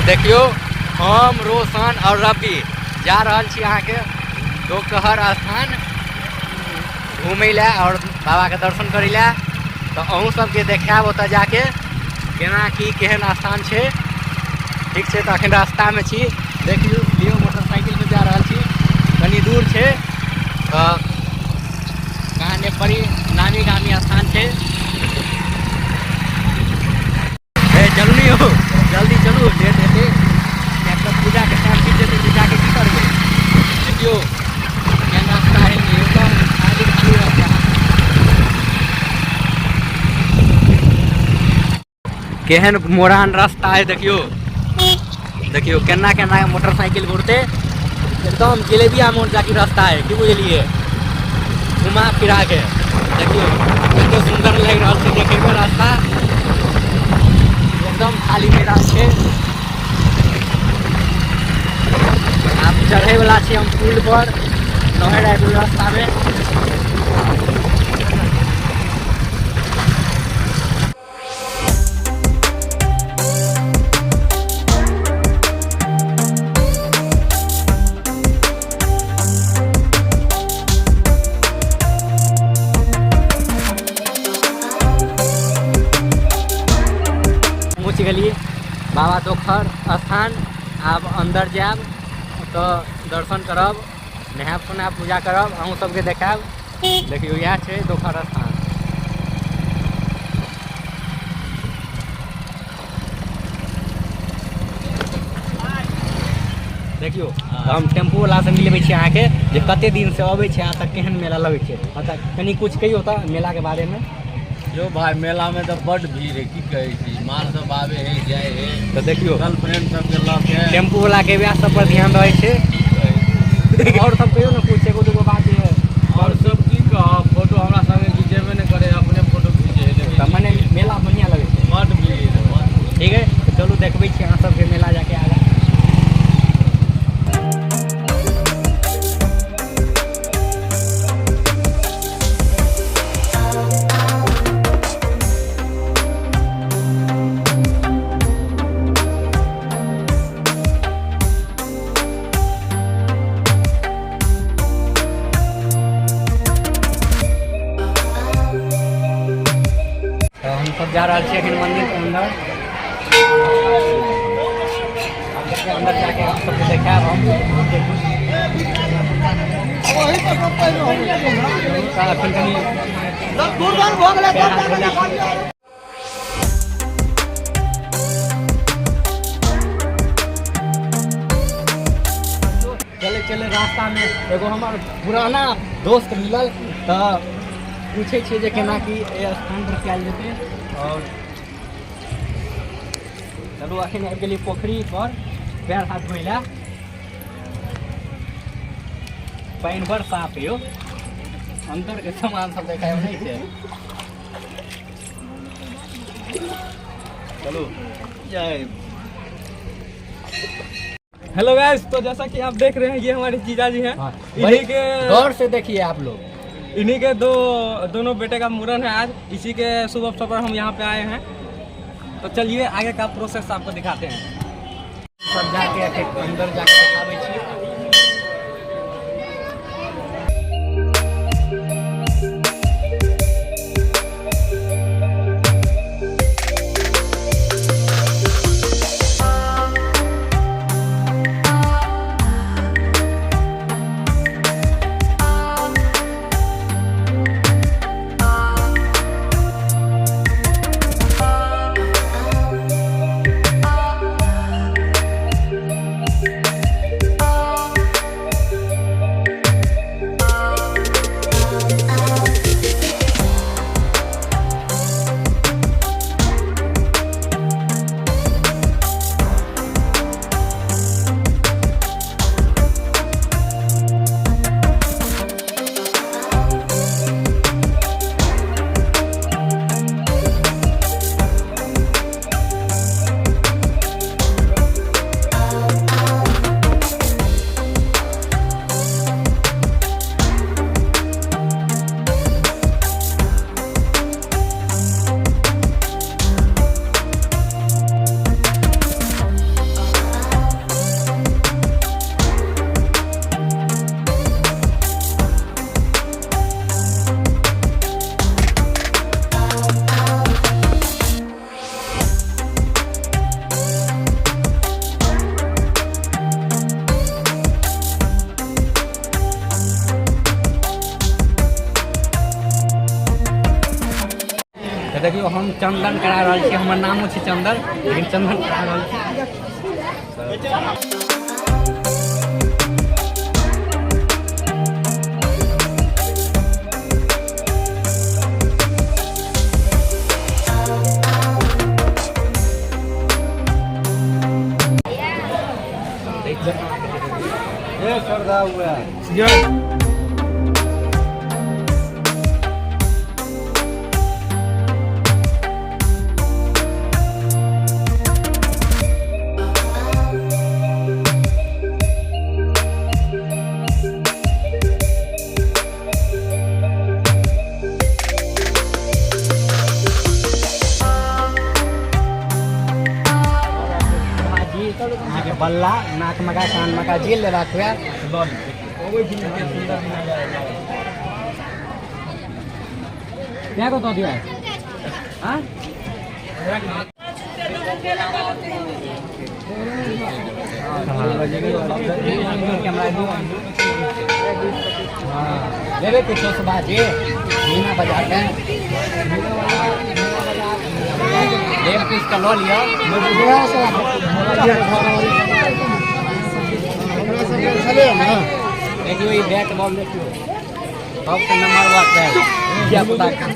देखियौ हम रोशन आओर रवि जा रहल छी अहाँके दोकहर स्थान घूमै लए आओर बाबाके दर्शन करै लए। तऽ अहूँ सबके देखायब ओतऽ जाके केना की केहन स्थान छै। ठीक छै, तऽ अखन रास्तामे छी, देखियौ लियौ मोटरसाइकिलसँ जा रहल छी, कनि दूर छै। तऽ कहाँ ने बड़ी नामी गामी स्थान छै। ए चलू नहीं हो, जल्दी चलू, लेट हेतै, किएक तऽ पूजाके टाइम बीत जेतै तऽ जाके की करबै। देखियौ केहन रास्ता है, एकदम खाली खाली रास्ता। केहन मोरान रास्ता है, देखियौ देखियौ केना केना मोटरसाइकिल घुरते, एकदम जिलेबिया मोड़ जाके रास्ता है, की बुझलिए, घुमा फिरा के। देखियौ कते सुंदर लागि रहल छै देखे में रास्ता, एकदम खाली मैदान छै। आब चढ़े वाला छी हम पुल पर, नहर आबि गेल रास्ता में। पहुँच गेलियै बाबा दोखर स्थान। आब अन्दर जायब तऽ दर्शन करब, नहायब सोनायब, पूजा करब, अहूँ सबके देखायब। देखियौ इएह छै दोखर स्थान। देखियौ हम टेम्पू वाला से मिलबै छी अहाँके जे कते दिन से अबै छै आ तऽ केहन मेला लगै छै। अच्छा कनि कुछ कहियौ तऽ मेला के बारे में। यो भाई मेला में तऽ बड भीड़ है, की कहै छी, माल सब आबे है जाए है। तऽ देखियौ गर्लफ्रेंड सबके लऽ के टेम्पू वाला के वएह सब पर ध्यान रहै छै। और सब कहियौ ने कुछ एगो दूगो बात जे। और सब की कहब, फोटो हमरा संगे घिचेबे नहि करे, अपने फोटो घिचे है। तऽ मने मेला बढ़िआँ लगै छै, बड भीड़ है। ठीक है, तऽ चलू देखबै छी अहाँ सबके मेला जाके आगाँ। तऽ हमसब जा रहल छी अखन मंदिर के अंदर। अंदर जाके हम सबके देखायब हम। तऽ अखन कनि पैर हाथ धोला। चले चले रास्ता में एगो हमर पुराना दोस्त मिलल, तऽ पूछै छियै जे केना की एहि स्थान पर कयल जेतै। और चलू अखन आबि गेलियै पोखरी पर पैर हाथ धोइ लए। पानि बड़ साफ यौ, अंदर के सामान सब देखाय नहि छै। चलू जय। हेलो गाइस, तो जैसा कि आप देख रहे हैं ये हमारे जीजा जी हैं। हाँ, इन्हीं के गौर से देखिए आप लोग, इन्हीं के दोनों बेटे का मुड़न है आज, इसी के शुभ अवसर पर हम यहाँ पे आए हैं। तो चलिए आगे का प्रोसेस आपको दिखाते हैं। सब जाके अंदर जाके देखाबै छी। हम चंदन करा रहल छी। हमर नामो छै चंदन, लेकिन चंदन करा रहल छी। जी अहाँके बल्ला नाक मका कान मका जे लेबाक हुए लऽ लिअ। क्या को दिया है? हाँ? हाँ, लेबे कुछो से बाजी मीना बाजार के लेब कुछ तऽ लऽ लिअ। देखियौ ई बैट बॉल, देखियौ सबके नंबर बात है धिया पुता।